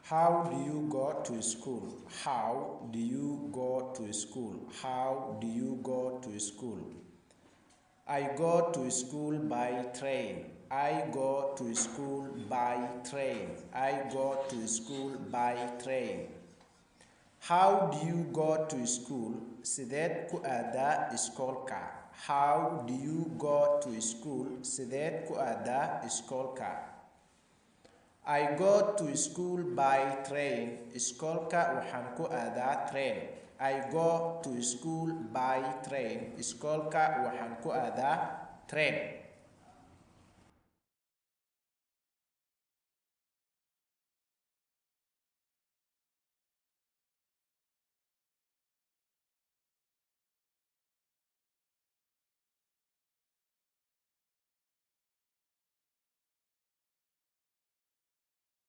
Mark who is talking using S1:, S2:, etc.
S1: How do you go to school? How do you go to school? How do you go to school? I go to school by train. I go to school by train. I go to school by train. How do you go to school? Sideed ku aadaa iskoolka? How do you go to school? Sideed ku aadaa iskoolka? I go to school by train. Iskoolka waxaan ku aadaa train. I go to school by train. Iskoolka waxaan ku aadaa train.